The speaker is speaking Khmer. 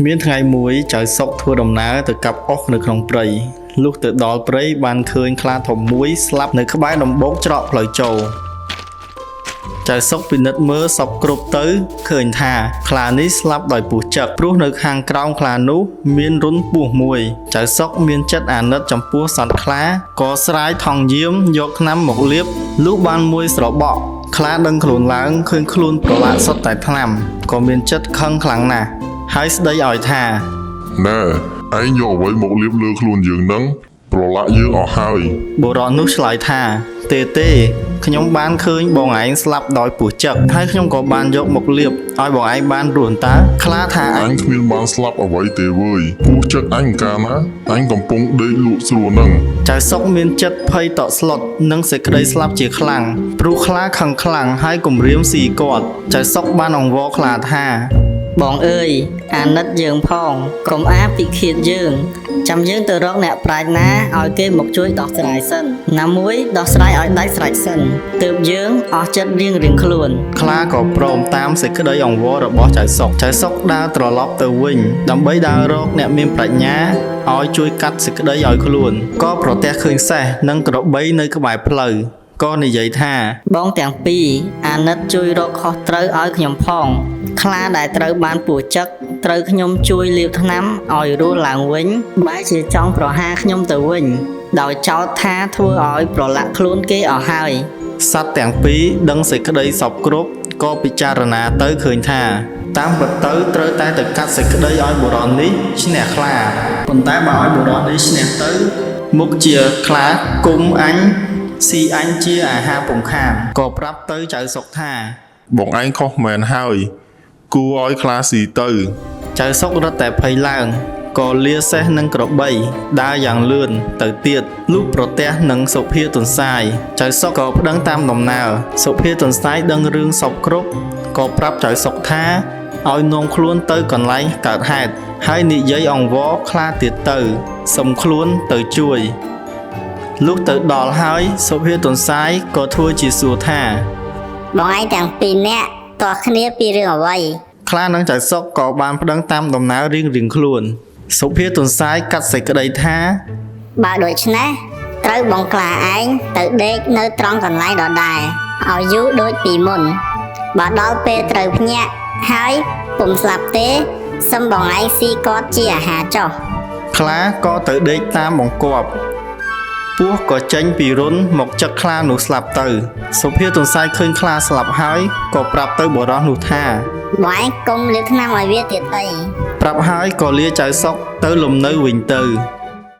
មានថ្ងៃមួយចៅសុកធ្វើដំណើរទៅកាប់អុសនៅក្នុងព្រៃលុះទៅដល់ព្រៃបានឃើញខ្លាធំមួយស្លាប់នៅក្បែរដំបូកច្រកផ្លូវចូលចៅសុកពិនិត្យមើលសពគ្រប់ទៅឃើញថាខ្លានេះស្លាប់ដោយពស់ចឹកព្រោះនៅខាងក្រោមខ្លានោះមានរន្ធពស់មួយចៅសុកមានចិត្តអាណិតចំពោះសត្វខ្លាក៏ស្រាយថង់យាមយកថ្នាំមកលាបលុះបានមួយស្របក់ខ្លាដឹងខ្លួនឡើងឃើញខ្លួនប្រឡាក់សុទ្ធតែថ្នាំក៏មានចិត្តខឹងខ្លាំងណាស់ហើយស្ដីឲ្យថា ណែឯងយកអ្វីមកលាបលើខ្លួនយើងនឹងប្រឡាក់យើងអស់ហើយ បុរសនោះឆ្លើយថាទេទេខ្ញុំបានឃើញបងឯងស្លាប់ដោយពស់ចឹកហើយខ្ញុំក៏បានយកមកលាបឲ្យបងឯងបានរស់តើខ្លាថា អញគ្មានបានស្លាប់អ្វីទេវើយពស់ចឹកអញកាលណាអញកំពុងដេកលក់ស្រួលនឹង ចៅសុកមានចិត្តភ័យតក់ស្លុតនិងសេចក្តីស្លាប់ជាខ្លាំងព្រោះខ្លាខឹងខ្លាំងហើយគំរាមស៊ីគាត់ចៅសុកបានអង្វរខ្លាថា បងអើយអាណិតយើងផងកុំអាពិឃាតយើង ចាំយើងទៅរកអ្នកប្រាជ្ញណាឲ្យគេមកជួយដោះស្រាយសិនណាមួយដោះស្រាយឲ្យដាច់ស្រេចសិនទើបយើងអស់ចិត្តរៀងរៀងខ្លួន ខ្លាក៏ព្រមតាមសេចក្តីអង្វររបស់ចៅសុកចៅសុកដើរត្រឡប់ទៅវិញដើម្បីដើររកអ្នកមានប្រាជ្ញាឲ្យជួយកាត់សេចក្តីឲ្យខ្លួនក៏ប្រទះឃើញសេះនិងក្របីនៅក្បែរផ្លូវក៏និយាយថា បងទាំងពីរអាណិតជួយរកខុសត្រូវឲ្យខ្ញុំផង ខ្លាដែលត្រូវបានពស់ចឹកត្រូវខ្ញុំជួយលាបថ្នាំឲ្យរស់ឡើងវិញបែរជាចង់ប្រហារខ្ញុំទៅវិញ ដោយចោទថាធ្វើឲ្យប្រឡាក់ខ្លួនគេអស់ហើយ សត្វទាំងពីរដឹងសេចក្តីសពគ្រប់ក៏ពិចារណាទៅឃើញថា តាមពិតទៅត្រូវតែទៅកាត់សេចក្តីឲ្យបុរសនេះឈ្នះខ្លាប៉ុន្តែបើឲ្យបុរសនេះឈ្នះទៅមុខជាខ្លាគុំអញស៊ីអញជាអាហារពំខានក៏ប្រាប់ទៅចៅសុកថា បងឯងខុសមែនហើយ គួរឲ្យខ្លាស៊ីទៅ ចៅសុករត់តែភ័យឡើងក៏លាសេះនឹងក្របីដើរយ៉ាងលឿនទៅទៀតលុះប្រទះនឹងសុភាទន្សាយចៅសុកក៏ប្តឹងតាមដំណើរសុភាទន្សាយដឹងរឿងសពគ្រប់ក៏ប្រាប់ចៅសុកថាឲ្យនាំខ្លួនទៅកន្លែងកើតហេតុហើយនិយាយអង្វរខ្លាទៀតទៅសុំខ្លួនទៅជួយលុះទៅដល់ហើយសុភាទន្សាយក៏ធ្វើជាសួរថា បងឯងទាំងពីរនាក់ទាស់គ្នាពីរឿងអ្វី ខ្លានិងចៅសុកក៏បានប្តឹងតាមដំណើររៀងៗខ្លួន សុភាទន្សាយកាត់សេចក្តីថា បើដូច្នេះត្រូវបងខ្លាឯងទៅដេកនៅត្រង់កន្លែងដដែលឲ្យយូរដូចពីមុនបើដល់ពេលត្រូវភ្ញាក់ហើយពុំស្លាប់ទេសឹមបងឯងស៊ីគាត់ជាអាហារចុះ ខ្លាក៏ទៅដេកតាមបង្គាប់ពស់ក៏ចេញពីរុនមកចឹកខ្លានោះស្លាប់ទៅ សុភាទន្សាយឃើញខ្លាស្លាប់ហើយក៏ប្រាប់ទៅបុរសនោះថា បងឯងកុំលាបថ្នាំឲ្យវាទៀតអី ប្រាប់ហើយក៏លាចៅសុកទៅលំនៅវិញទៅ